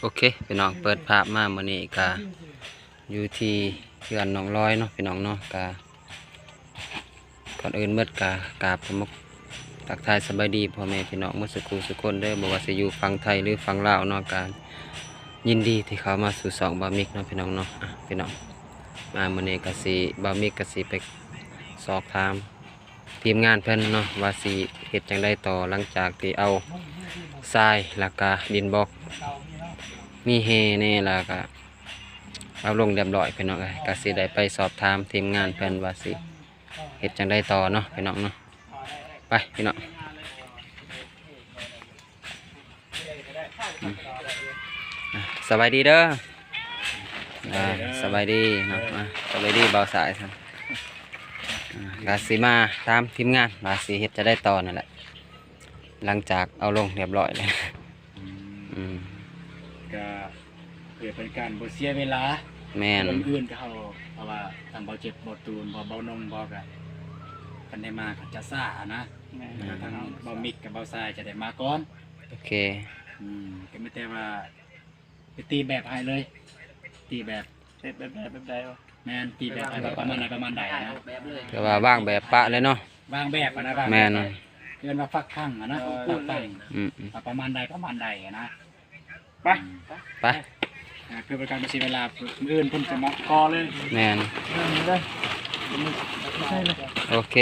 ໂອເຄ ພີ່ນ້ອງ ເປີດພາບມາມື້ນີ້ກະຢູ່ທີ່ເຮືອນນ້ອງລອຍເນາະ ພີ່ນ້ອງເນາະ. ກະກ່ອນອື່ນໝົດກະກາບຂອບມຸກທັກທາຍສະບາຍດີພໍ່ແມ່ພີ່ນ້ອງໝົດສູ່ຄູ່ສູ່ຄົນເດີ ບໍ່ວ່າຊິຢູ່ຝັ່ງໄທ ຫຼື ຝັ່ງລາວເນາະ. ກະຍິນດີທີ່ເຂົ້າມາສູ່ຊ່ອງບ່າວມິກເນາະ ພີ່ນ້ອງເນາະ. ອ່ະ ພີ່ນ້ອງ ມາມື້ນີ້ກະຊິ ບ່າວມິກກະຊິໄປສອບຖາມ ທີມງານເພິ່ນເນາະ ວ່າຊິເຮັດຈັ່ງໃດຕໍ່ ຫຼັງຈາກທີ່ເອົາຊາຍ ແລ້ວກະດິນບລັອກ ມີແຮ່ແດ່ ແລ້ວກະເອົາລົງຮຽບຮ້ອຍ ພີ່ນ້ອງເອີຍ. ກະຊິໄດ້ໄປສອບຖາມທີມງານເພິ່ນວ່າຊິເຮັດຈັ່ງໃດຕໍ່ເນາະ ພີ່ນ້ອງເນາະ. ໄປ ພີ່ນ້ອງ. ອືມ ອ່ະ ສະບາຍດີເດີ ອ່າ ສະບາຍດີເນາະ ອ່າ ສະບາຍດີບ່າວສາຍ. ອ່າ ກະຊິມາຕາມທີມງານວ່າຊິເຮັດຈັ່ງໃດຕໍ່ນັ້ນແຫຼະ ຫຼັງຈາກເອົາລົງຮຽບຮ້ອຍແລ້ວ. ອືມ ອືມ ກະ ເພື່ອເປັນການບໍ່ເສຍເວລາ. ແມ່ນ ມື້ອື່ນກະເຮົາ ເພາະວ່າທາງບ່າວເຈັບ ບ່າວຕູນ ບ່າວນົງ ບໍ່ກະ ຄັນໄດ້ມາກະຈະຊ້າຫັ້ນນະ. ແມ່ນ ທາງບ່າວມິກກັບບ່າວຊາຍຈະໄດ້ມາກ່ອນ. ໂອເຄ ອືມ ກະມີແຕ່ວ່າໄປຕີແບບໃຫ້ເລີຍ ຕີແບບ ເຮັດແບບໃດ ແບບໃດວະ? ແມ່ນ ຕີແບບໃຫ້ປະມານໃດ ປະມານໃດນະ ແບບເລີຍ ແຕ່ວ່າວາງແບບປະເລີຍເນາະ. ວາງແບບຫັ້ນນະ ວາງແບບ ແມ່ນ ເອີ້ນວ່າຝັກຝັງຫັ້ນນະ ເອີ ເປັນຝັກຝັງ ອືມໆ ປະມານໃດ ປະມານໃດຫັ້ນນະ. ໄປ ໄປ ອ່າ ເພື່ອເປັນການບໍ່ເສຍເວລາ ມື້ອື່ນເພິ່ນຈະມາກໍ່ເລີຍ. ແມ່ນ ເອີ ນີ້ເລີຍ ໂອເຄ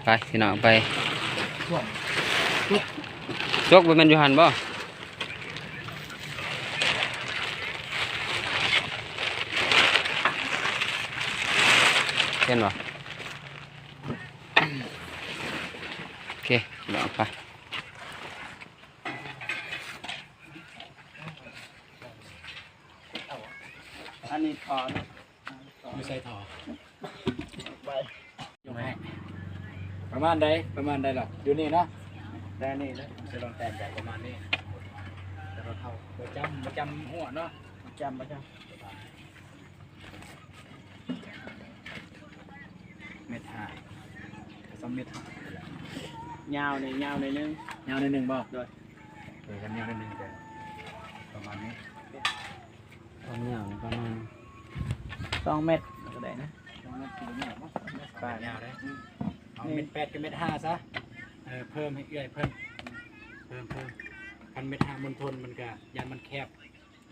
ໄປ ພີ່ນ້ອງ ໄປ. ຈົກ ບໍ່ແມ່ນຢູ່ຫັ້ນບໍ່? ເຫັນບໍ່? ໂອເຄ ພີ່ນ້ອງ ໄປ. ອັນນີ້ທໍ່ເນາະ ຢູ່ໃສທໍ່? ໄປ ຍົກໃຫ້ ປະມານໃດ ປະມານໃດລະ? ຢູ່ນີ້ເນາະ ແຕ່ນີ້ເນາະ ຊິລອງແຕກໃຈປະມານນີ້ ແຕ່ວ່າເຂົາບໍ່ຈຳ ບໍ່ຈຳຫົວເນາະ ບໍ່ຈຳ ບໍ່ຈຳ. ແມັດຫ້າ ສອງແມັດຫ້າ ຍາວນີ້ ຍາວໜ້ອຍໜຶ່ງ ຍາວໜ້ອຍໜຶ່ງບໍ່? ໂດຍ ເອີ ຄັນຍາວໜ້ອຍໜຶ່ງກະປະມານນີ້ ຄວາມຍາວປະມານສອງແມັດກະໄດ້ນະ ສອງແມັດ ສອງແມັດປາຍ ຍາວເດ້. ອືມ ເອົາແມັດແປດກັບແມັດຫ້າຊະ ເອີ ເພີ່ມໃຫ້ເອື້ອຍເພິ່ນ ເພີ່ມ ເພີ່ມ ຄັນແມັດຫ້າມົນທົນມັນກະຢ້ານມັນແຄບ.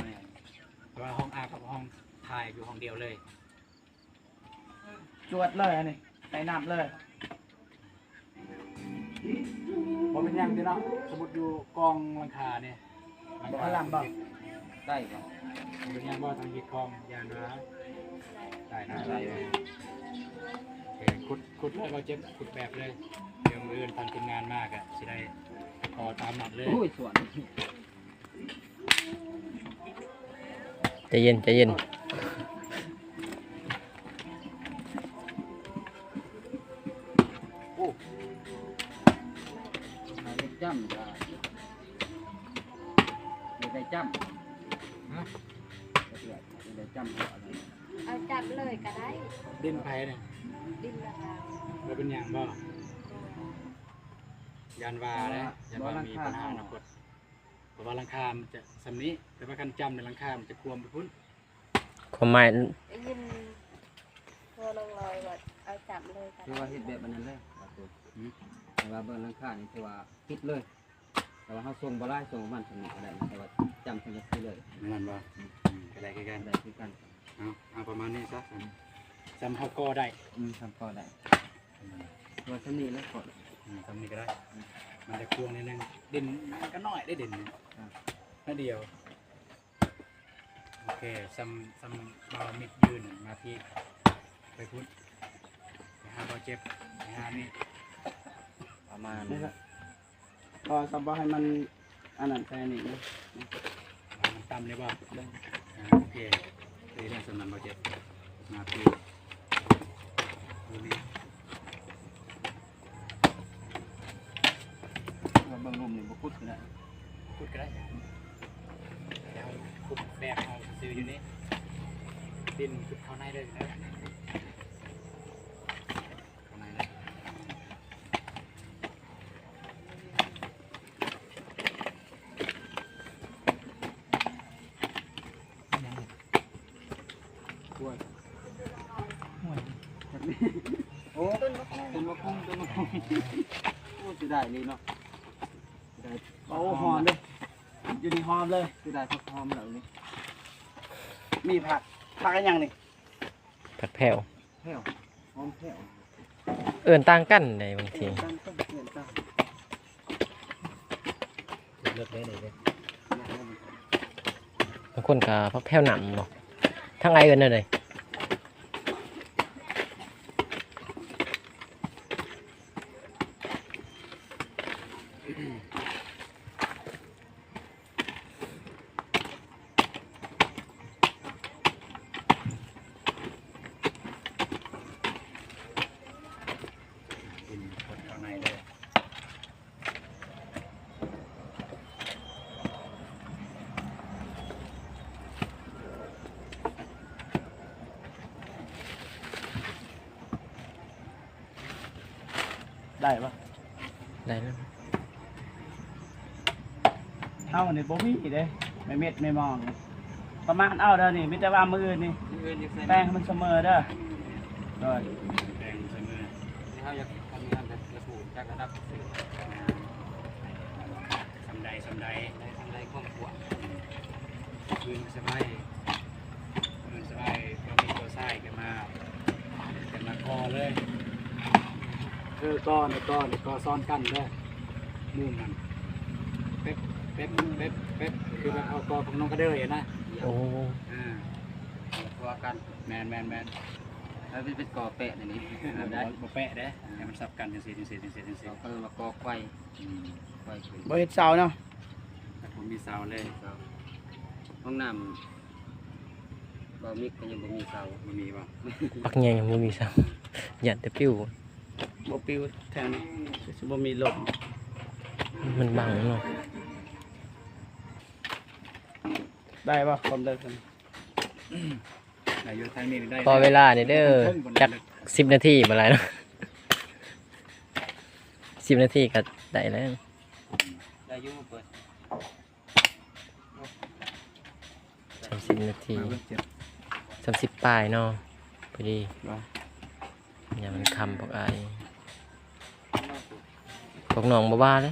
ແມ່ນ ເພາະວ່າຫ້ອງອາບກັບຫ້ອງຖ່າຍຢູ່ຫ້ອງດຽວເລີຍ. ຈວດເລີຍອັນນີ້ ໃສ່ນ້ຳເລີຍ. ບໍ່ເປັນຫຍັງຕິເນາະ ສົມມຸດຢູ່ກ້ອງຫຼັງຄານີ້ ບໍ່ໃຫ້ລຳບໍ່? ໄດ້ບໍ່? ບໍ່ເປັນຫຍັງບໍ່? ທາງຮີດກ້ອງ ຢ້ານວ່າ ໄດ້ນະ ໄດ້. ໂອເຄ ຂຸດ ຂຸດເລີຍ ເຮົາເຈັບ ຂຸດແບບເລີຍ ດຽວມື້ອື່ນທາງທີມງານມາກະຊິໄດ້ຕໍ່ຕາມນັດເລີຍ. ໂອ້ຍ ສວນ. ໃຈເຢັນ ໃຈເຢັນ. ໂອ້ ເຮັດຈ້ຳກະ ເຮັດໄດ້ຈ້ຳ. ຮະ? ເຮັດໄດ້ຈ້ຳ. ເອົາຈັບເລີຍກະໄດ້. ດິນໃຜນີ້? ດິນລະລາວ. ບໍ່ເປັນຫຍັງບໍ່? ຢ້ານວ່າເດ້ ຢ້ານວ່າມີບັນຫາອະນາຄົດ. ເພາະວ່າຫຼັງຄາມັນຈະສ່ຳນີ້ ແຕ່ວ່າຄັນຈ້ຳໃນຫຼັງຄາມັນຈະຂວ້ຳໄປພຸ້ນ. ຄວາມໝາຍ ໄດ້ຍິນພໍ່ນ້ອງລອຍວ່າເອົາຈ້ຳເລີຍກະ ຄືວ່າເຮັດແບບອັນນັ້ນເລີຍ. ອືມ ແຕ່ວ່າເບິ່ງຫຼັງຄານີ້ຖືວ່າປິດເລີຍ ແຕ່ວ່າເຮົາສົ່ງບໍ່ຫຼາຍ ສົ່ງປະມານສ່ຳນີ້ກະໄດ້ນະ ແຕ່ວ່າຈ້ຳສັງກະສີເລີຍ. ແມ່ນບໍ່? ອືມ ອືມ ກະໄດ້ຄືກັນ ກະໄດ້ຄືກັນ. ເອົາ ເອົາປະມານນີ້ຊະ ສ່ຳເຮົາກໍ່ໄດ້. ອືມ ສ່ຳກໍ່ໄດ້. ອືມ ວ່າສ່ຳນີ້ແຫຼະ ອືມ ສ່ຳນີ້ກະໄດ້. ອືມ ມັນຈະກວ້າງໜ້ອຍໜຶ່ງ ດິນມັນກະນ້ອຍເດ້ ດິນນີ້ ໜ້ອຍດຽວ. ໂອເຄ ສ່ຳ ສ່ຳບ່າວມິກຢືນມາພີ້ ໄປພຸ້ນ ໄປຫາບ່າວເຈັບ ໄປຫານີ້ ປະມານນີ້ແຫຼະ. ພໍສຳບໍ່ໃຫ້ມັນອັນນັ້ນໃສ່ອັນນີ້ນະ ມັນຕ່ຳນີ້ບໍ່? ໄດ້. ອ່າ ໂອເຄ ດີແລ້ວ ສ່ຳນັ້ນບ່າວເຈັບ ມາພີ້ ຢູ່ນີ້ ວ່າເບິ່ງລຸ່ມນີ້ບໍ່ຂຸດກະໄດ້ ບໍ່ຂຸດກະໄດ້ ດຽວຂຸດແບບເຮົາຊື່ໆຢູ່ນີ້ ດິນຂຸດເຂົ້າໃນເລີຍເດີ. ປະມານນີ້. ໂອ້ ຕົ້ນໝາກຫຸ່ງ ຕົ້ນໝາກຫຸ່ງ ໂອ້ ເສຍດາຍເລີຍເນາະ ເສຍດາຍ. ໂອ້ ຫອມເດ້ ຢູ່ນີ້ຫອມເລີຍ ເສຍດາຍຜັກຫອມແລ້ວນີ້. ມີຜັກ ຜັກອີຫຍັງນີ້? ຜັກແພ້ວ ແພ້ວ ຫອມແພ້ວ ເອີ້ນຕ່າງກັນໃດບາງທີ ເອີ້ນຕ່າງກັນ ເອີ້ນຕ່າງ. ເລິກໄດ້ເລີຍເດ້ ບາງຄົນກໍຜັກແພ້ວນ້ຳບໍ ທາງອ້າຍເອີ້ນແນວໃດ? ໄດ້ບໍ່? ໄດ້ແລ້ວ ເຮົານີ້ບໍ່ມີເດ້ ແມ່ເມັດແມ່ມອງ ປະມານເອົາເດີນີ້ ມີແຕ່ວ່າມື້ອື່ນນີ້ ມື້ອື່ນຍັງໃສ່ ແປງໃຫ້ມັນສະເໝີເດີ. ໂດຍ ແປງໃສ່ມື ເຮົາຢາກທຳງານແບບລະບຸຈັກລະດັບຊື່ ສ່ຳໃດ ສ່ຳໃດ ສ່ຳໃດ ຄວາມກວ້າງ ອືມ ພື້ນສະບາຍ ພື້ນສະບາຍ ຕົວມີຕົວຊາຍຂຶ້ນມາ ຂຶ້ນມາກໍ່ເລີຍ ເອີ ກໍ່ນີ້ ກໍ່ນີ້ ກໍ່ຊ້ອນກັນເດີ ມຸມມັນ ເປັບ ເປັບ ເປັບ ເປັບ ຄືແບບເອົາກໍ່ຂອງນ້ອງກະເດີຍຫັ້ນນະ. ໂອ້ ເອີ ຕົວກັນ ແມ່ນໆໆ ແລ້ວເປັນ ເປັນກໍ່ແປະນີ້ ບໍ່ ບໍ່ແປະເດ້ ໃຫ້ມັນສັບກັນຈັ່ງຊີ້ ຈັ່ງຊີ້ ຈັ່ງຊີ້ ຈັ່ງຊີ້ ເຂົາເອີ້ນວ່າກໍ່ໄຂວ້ ອືມ ໄຂວ້ຂຶ້ນ ບໍ່ເຮັດເສົາເນາະ ແຕ່ບໍ່ມີເສົາເລີຍ ເສົາ ຫ້ອງນ້ຳ ບໍ່ມີ ກໍຍັງບໍ່ມີເສົາ ບໍ່ມີບໍ່? ບັກໃຫຍ່ຍັງບໍ່ມີເສົາ ຢ້ານແຕ່ປິວ ບໍ່ປິວແຖວນີ້ ຄືຊິບໍ່ມີລົມ ມັນບັງເນາະ. ໄດ້ບໍ່ຄວາມເລິກ? ໄດ້ຢູ່ ທາງນີ້ໄດ້ ພໍເວລານີ້ເດີ ຈັກສິບນາທີບໍ່ຫຼາຍເນາະ ສິບນາທີກໍໄດ້ແລ້ວ ໄດ້ຢູ່ ເປີດ ສາມສິບນາທີ ມາເບິ່ງເຈັບ ສາມສິບປາຍເນາະ ພໍດີ ຍາມມັນຄ່ຳພວກອ້າຍ ພວກນ້ອງບໍ່ວ່າເດ້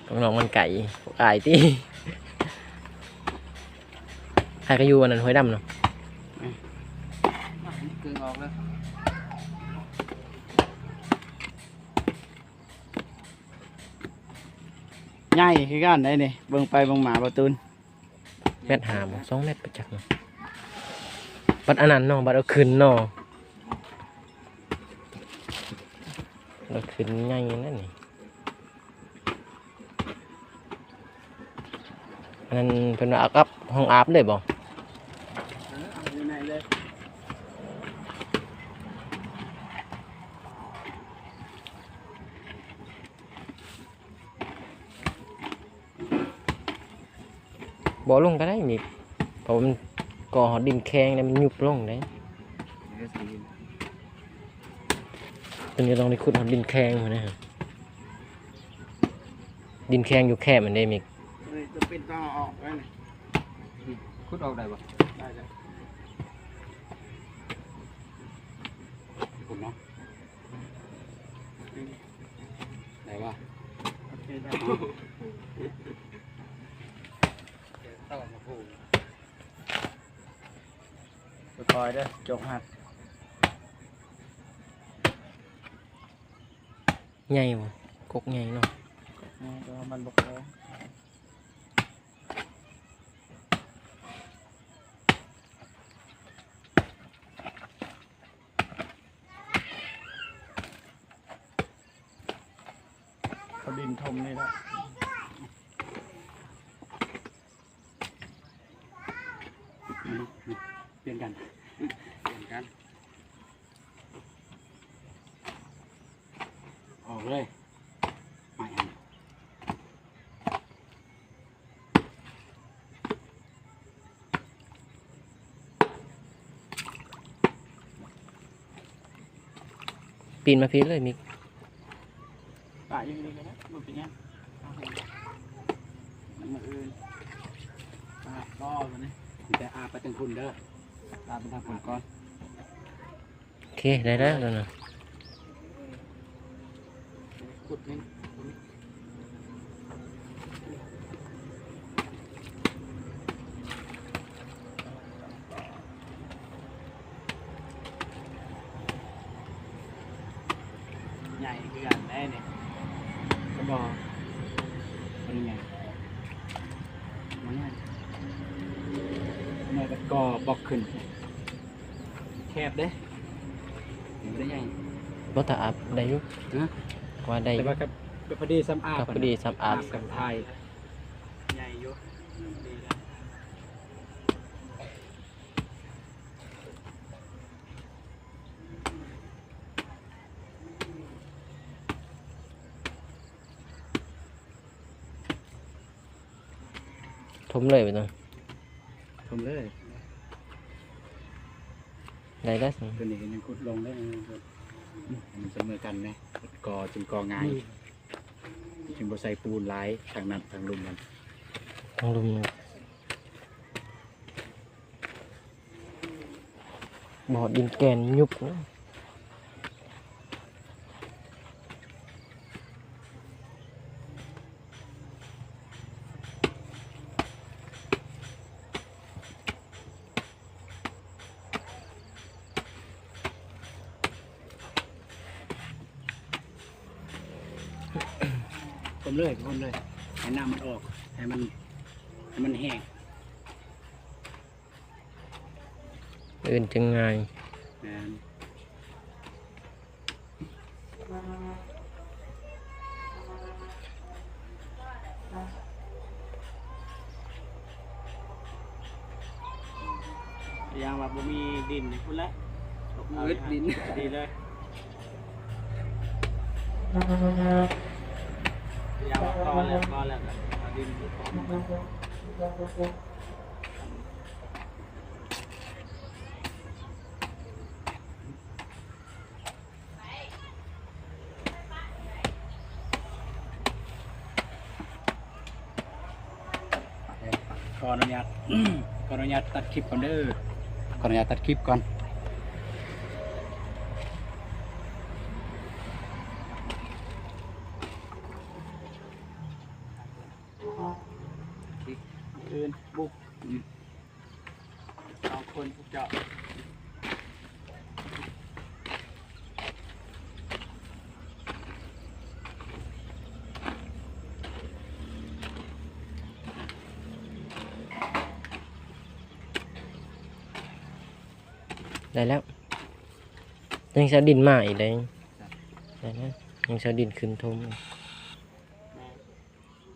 ພວກນ້ອງມັນໄກ ພວກອ້າຍຕິ ໃຜກໍຢູ່ອັນນັ້ນ ຫ້ວຍດຳເນາະ ອືມ ເກິ່ງອອກເລີຍ ໃຫຍ່ຄືກັນໄດ໋ນີ້ ເບິ່ງໄປເບິ່ງມາ ບໍ່ຕູນ. ແມັດຫ້າບໍ່ ສອງແມັດປະຈັກເນາະ ບັດອັນນັ້ນເນາະ ບັດເອົາຂຶ້ນເນາະ ເອົາຂຶ້ນໃຫຍ່ນັ້ນນີ້ ອັນນັ້ນເພິ່ນວ່າເອົາກັບຫ້ອງອາບເລີຍບໍ່? ເອີ ເອົາຢູ່ໃນເລີຍ. ບໍ່ລົງກໍໄດ້ມິກ ເພາະວ່າມັນກໍ່ຮອດດິນແຂງແລ້ວມັນຍຸບລົງເດ້ ຕົວນີ້ຕ້ອງໄດ້ຂຸດຮອດດິນແຂງພຸ້ນນະ ດິນແຂງຢູ່ແຄບມັນເດ້ມິກ ເອີຍ ຈະເປັນຕ້ອງເອົາອອກໄວ້ນະ ຂຸດອອກໄດ້ບໍ່? ໄດ້ ໄດ້ ຂຸດເນາະ. ໄດ້ບໍ່? ໂອເຄ ໄດ້ ຄ່ອຍໆເດີ ຈົກຫັກ. ໃຫຍ່ບໍ່? ກົກໃຫຍ່ເນາະ ກົກໃຫຍ່ ແຕ່ວ່າມັນບໍ່ພໍ. ເອົາດິນຖົມນີ້ລະ ປ່ຽນກັນ ປ່ຽນກັນ ອອກເລີຍ ໄມ້ຫັ້ນ. ປີນມາພີ້ເລີຍມິກ ປະຢູ່ນີ້ກໍໄດ້ ບໍ່ເປັນຫຍັງ ມື້ອື່ນ ອາບຕໍ່ບັດນີ້ ມີແຕ່ອາບໄປທາງພຸ້ນເດີ ອາບໄປທາງພຸ້ນກ່ອນ. ໂອເຄ ເອີ ໄດ້ແລ້ວນັ້ນນະ. ໃຫຍ່ຄືກັນແດ່ນີ້ ກະບອກ ບໍ່ໄດ້ໃຫຍ່ ບໍ່ໃຫຍ່ ໜ່ວຍກະກໍບອກຂຶ້ນ ແຄບເດ້ ບໍ່ໄດ້ໃຫຍ່ ບໍ່ ຖ້າອາບໄດ້ຢູ່ ຮະ ວ່າໄດ້ຢູ່ ແຕ່ວ່າກະພໍດີສ່ຳອາບ ກະພໍດີສ່ຳອາບ ອາບກັບຖ່າຍ ໃຫຍ່ຢູ່ ດີແລ້ວ. ຖົມເລີຍໄປຕົວ ຖົມເລີຍ ໄດ້ແລ້ວ ຕົວນີ້ກະຍັງຂຸດລົງເລີຍ ໃຫ້ມັນສະເໝີກັນແດ່ ກໍຈຶ່ງກໍ່ງ່າຍ ອືມ ຈຶ່ງບໍ່ໃສ່ປູນຫຼາຍ ທາງນັ້ນທາງລຸ່ມນັ້ນ ທາງລຸ່ມ ບໍ່ ດິນແກ່ນຍຸບ. ຄົມເລີຍ ຄົມເລີຍ ໃຫ້ນ້ຳມັນອອກ ໃຫ້ມັນ ໃຫ້ມັນແຫ້ງ. ອື່ນຈຶ່ງງ່າຍ ແມ່ນ ຢ່າງວ່າບໍ່ມີດິນພຸ້ນແຫຼະ ອືດດິນ ດີເລີຍ ຢ່າງວ່າກໍແລ້ວ ກໍແລ້ວກະເອົາດິນ ຂໍອະນຸຍາດ ຂໍອະນຸຍາດຕັດຄລິບກ່ອນເດີ ຂໍອະນຸຍາດຕັດຄລິບກ່ອນ. ອື່ນບຸກ ສອງຄົນພວກເຈົ້າ ໄດ້ແລ້ວ ຍັງຊິເອົາດິນມາອີກໄດ໋ ໄດ້ແລ້ວ ຍັງຊິເອົາດິນຂຶ້ນຖົມ.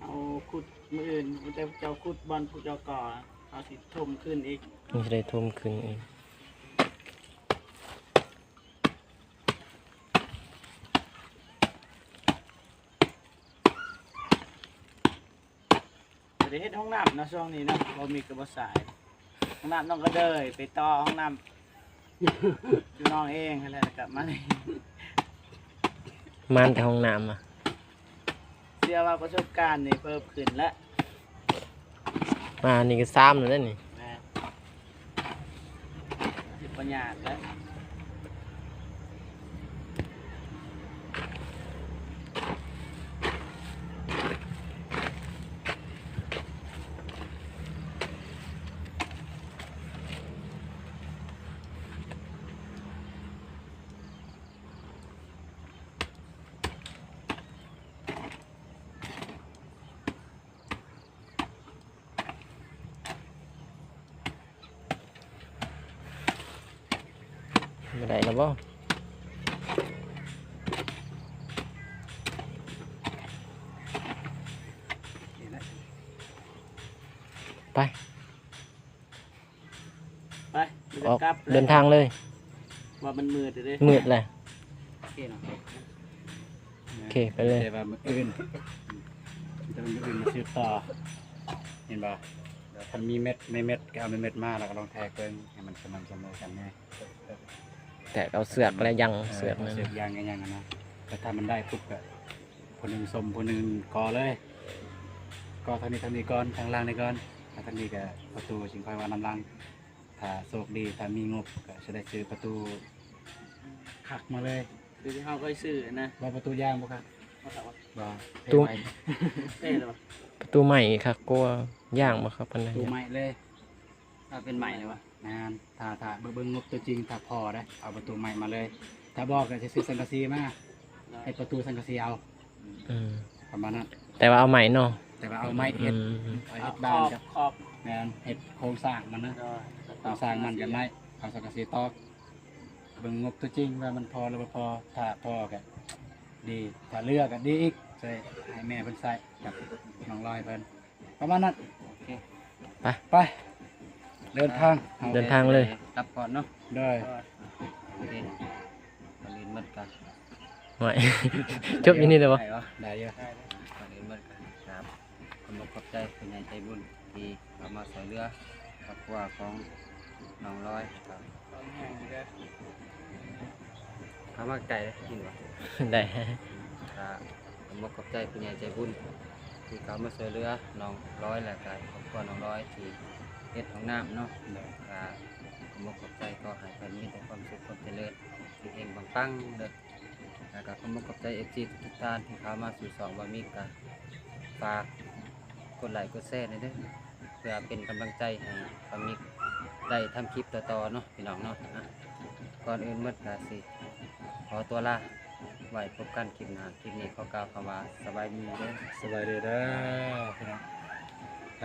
ເຮົາຂຸດມື້ອື່ນ ມີແຕ່ເຈົ້າຂຸດບ່ອນພວກເຈົ້າກໍ່ ເຮົາຊິຖົມຂຶ້ນອີກ ຍັງຊິໄດ້ຖົມຂຶ້ນອີກ. ບໍ່ໄດ້ເຮັດຫ້ອງນ້ຳເນາະ ຊ່ວງນີ້ເນາະ ບໍ່ມີກະບໍ່ສາຍ ຫ້ອງນ້ຳນ້ອງກະເດີຍ ໄປຕໍ່ຫ້ອງນ້ຳຢູ່ນ້ອງເອງຫັ້ນແຫຼະ ແລ້ວກະມານີ້ ມາແຕ່ຫ້ອງນ້ຳອະ. ເຊື່ອວ່າປະສົບການນີ້ເພີ່ມຂຶ້ນແລ້ວ ມານີ້ກະສາມແລ້ວເດ້ນີ້ ແມ່ນ ຊິບໍ່ຍາກແລ້ວ. ບໍ່ໄດ້ລະບໍ່? ໄປ ໄປ ອອກ ກັບ ເດີນທາງເລີຍ ວ່າມັນມືດເດ້ ມືດແຫຼະ ໂອເຄເນາະ ໂອເຄ ໄປເລີຍ ແຕ່ວ່າມື້ອື່ນ ແຕ່ວ່າມື້ອື່ນມາສືບຕໍ່ ເຫັນບໍ່? ແລ້ວຄັນມີເມັດ ໄມ້ເມັດກະເອົາໄມ້ເມັດມາ ແລ້ວກະລອງແທກເບິ່ງ ໃຫ້ມັນສະໝ່ຳສະເໝີກັນແດ່ ແທກເອົາເຊືອກ ແລະ ຍັງ ເອີ ເຊືອກ ເອົາເຊືອກຍັງ ຍັງຫັ້ນນະ ແລ້ວຖ້າມັນໄດ້ປຸບກະ ຜູ້ໜຶ່ງສົ້ມ ຜູ້ໜຶ່ງກໍ່ເລີຍ ກໍ່ທາງນີ້ ທາງນີ້ກ່ອນ ທາງລ່າງນີ້ກ່ອນ ແລ້ວທາງນີ້ກະປະຕູ ຈຶ່ງຄ່ອຍວ່ານຳຫຼັງ. ຖ້າໂຊກດີ ຖ້າມີງົບ ກະຊິໄດ້ຊື້ປະຕູ ຄັກມາເລີຍ ຄືທີ່ເຮົາເຄີຍຊື້ນະ ວ່າປະຕູຢາງບໍ່ຄັກ ບໍ່ຄັກຫວາ ບໍ່ ປະຕູ ເທ່ໄວ ເທ່ເລີຍຫວາ ປະຕູໃໝ່ຄັກກວ່າ ຢາງບໍ່ຄັກປານໃດ ປະຕູໃໝ່ເລີຍ ຖ້າເປັນໃໝ່ເລີຍຫວາ ແມ່ນ ຖ້າ ຖ້າເບິ່ງ ເບິ່ງງົບຕົວຈິງ ຖ້າພໍໄດ້ ເອົາປະຕູໃໝ່ມາເລີຍ ຖ້າບໍ່ກໍຊິຊື້ສັງກະສີມາ ເຮັດປະຕູສັງກະສີເອົາ ອືມ ປະມານນັ້ນ ແຕ່ວ່າເອົາໄມ້ເນາະ ແຕ່ວ່າເອົາໄມ້ເຮັດ ອືມ ເອົາເຮັດບານ ຂອບ ກັບ ຂອບ ແມ່ນ ເຮັດໂຄງສ້າງມັນນະ ແມ່ນ ໂຄງສ້າງມັນກັບໄມ້ ເອົາສັງກະສີຕອກ ເບິ່ງງົບຕົວຈິງວ່າມັນພໍຫຼືບໍ່ພໍ ຖ້າພໍກໍດີ ຖ້າເຫຼືອກໍດີອີກ ໃຊ້ໃຫ້ແມ່ເພິ່ນໃຊ້ກັບນ້ອງລອຍເພິ່ນ ປະມານນັ້ນ ໂອເຄ ໄປ ໄປ ເດີນທາງ ເດີນທາງເລີຍ ກັບກ່ອນເນາະ ໂດຍ ໂອເຄ ກ່ອນອື່ນໝົດກໍ ໂອ້ຍ ຈົບຢູ່ນີ້ເລີຍບໍ່ ໄດ້ບໍ່ ໄດ້ຢູ່ ກ່ອນອື່ນໝົດກໍ ຄັບ ຂອບອົກຂອບໃຈຜູ້ໃຫຍ່ໃຈບຸນທີ່ເຂົ້າມາຊ່ວຍເຫຼືອຄອບຄົວຂອງນ້ອງລອຍ ເຂົ້າມາໃກ້ເດ້ ໄດ້ ກໍຂອບອົກຂອບໃຈຜູ້ໃຫຍ່ໃຈບຸນທີ່ເຂົ້າມາຊ່ວຍເຫຼືອນ້ອງລອຍ ແລະກໍຄອບຄົວນ້ອງລອຍທີ່ເຮັດຫ້ອງນ້ຳເນາະ ກໍຂອບອົກຂອບໃຈ ຂໍໃຫ້ເພິ່ນມີແຕ່ຄວາມສຸກຄວາມຈະເລີນ ເຮັງໆ ປັງໆ ເດີ ແລ້ວກໍຂອບອົກຂອບໃຈເອັຟຊີທຸກໆທ່ານທີ່ເຂົ້າມາສູ່ຊ່ອງບ່າວມິກ ກໍຝາກກົດໄລກົດແຊແດ່ເດີ ເພື່ອເປັນກຳລັງໃຈໃຫ້ບ່າວມິກໄດ້ທຳຄລິບຕໍ່ໆເນາະ ພີ່ນ້ອງເນາະ ອ່ະ ກ່ອນອື່ນໝົດກໍຊິຂໍຕົວລາ ໄວ້ພົບກັນຄລິບໜ້າ ຄລິບນີ້ຂໍກ່າວຄຳວ່າສະບາຍດີເດີ ສະບາຍດີເດີ ພີ່ນ້ອງ ໄປ